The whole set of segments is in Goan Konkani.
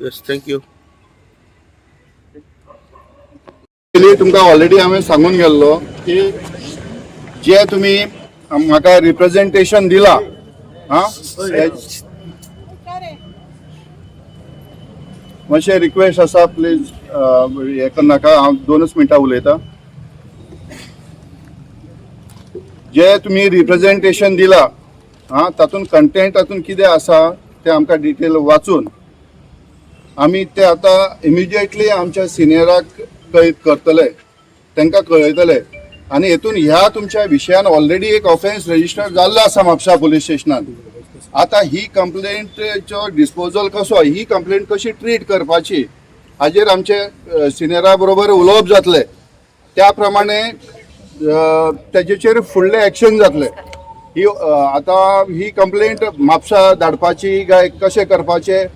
Yes, thank you. पयलीं तुमकां ऑलरेडी हांवें सांगून गेल्लो की जे तुमी म्हाका रिप्रेझेंटेशन दिला, आं, मातशें रिक्वेस्ट आसा, प्लीज हें करनाका. हांव दोनच मिनटां उलयतां. जे तुमी रिप्रेझेंटेशन दिला, आं, तातूंत कंटेंट तातूंत कितें आसा तें आमकां डिटेल वाचून आमी ते आतां इमिजिएटली आमच्या सिनियराक कळीत करतले, तांकां कळयतले. आनी हेतून ह्या तुमच्या विशयान ऑलरेडी एक ऑफेन्स रजिस्टर जाल्लो आसा म्हापसा पुलीस स्टेशनान. आतां ही कंप्लेंटचो डिस्पोजल कसो, ही कंप्लेंट कशी ट्रीट करपाची, हाजेर आमचे सिनियरा बरोबर उलोवप जातलें. त्या प्रमाणे तेजेचेर फुडलें एक्शन जातलें. ही आतां ही कंप्लेंट म्हापसा धाडपाची काय कशें करपाचें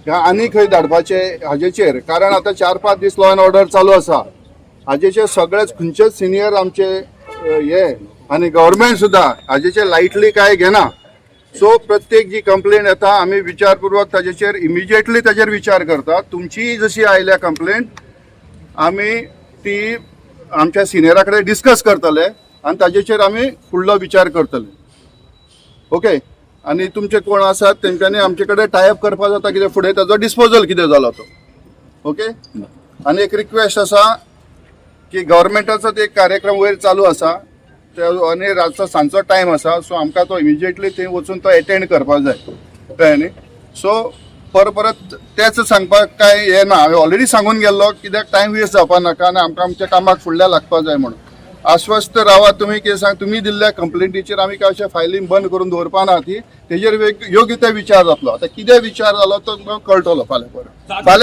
काय आनी खंय धाडपाचें हाजेचेर, कारण आतां 4-5 दीस लॉ एंड ऑर्डर चालू आसा. हाजेचेर सगळेच खंयचेच सिनियर आमचे हे आनी गव्हर्मेंट सुद्दां हाजेचेर लायटली काय घेना. सो प्रत्येक जी कंप्लेंट येता, आमी विचारपूर्वक ताजेचेर इमिजिएटली ताजेर विचार करता. तुमची जशी आयल्या कंप्लेंट, आमी ती आमच्या सिनियरा कडेन डिस्कस करतले आनी ताजेचेर आमी फुडलो विचार करतले. ओके. आनी तुमचे कोण आसात तेंच्यांनी आमचे कडेन टायअप करपाक जाता, कितें फुडें ताजो डिस्पोजल कितें जालो तो. ओके. आनी एक रिक्वेस्ट आसा की गव्हर्मेंटाचो एक कार्यक्रम वयर चालू आसा ते आनी रातचो सांजचो टायम आसा, सो आमकां तो इमिजिएटली थंय वचून तो एटेंड करपाक जाय, कळ्ळें न्ही? सो परत परत तेच सांगपाक काय हें ना. हांवें ऑलरेडी सांगून गेल्लो, कित्याक टायम वेस्ट जावपाक नाका आनी आमकां आमच्या कामाक फुडल्या लागपाक जाय म्हणून. आश्वस्त रावात तुमी. कितें सांग, तुमी दिल्ल्या कंप्लेंटीचेर आमी काय अशें फायलींग बंद करून दवरपा ना. ती तेजेर योग्य ते विचार जातलो. आतां कितें विचार जालो तो तुमकां कळटलो फाल्यां परत फाल्यां.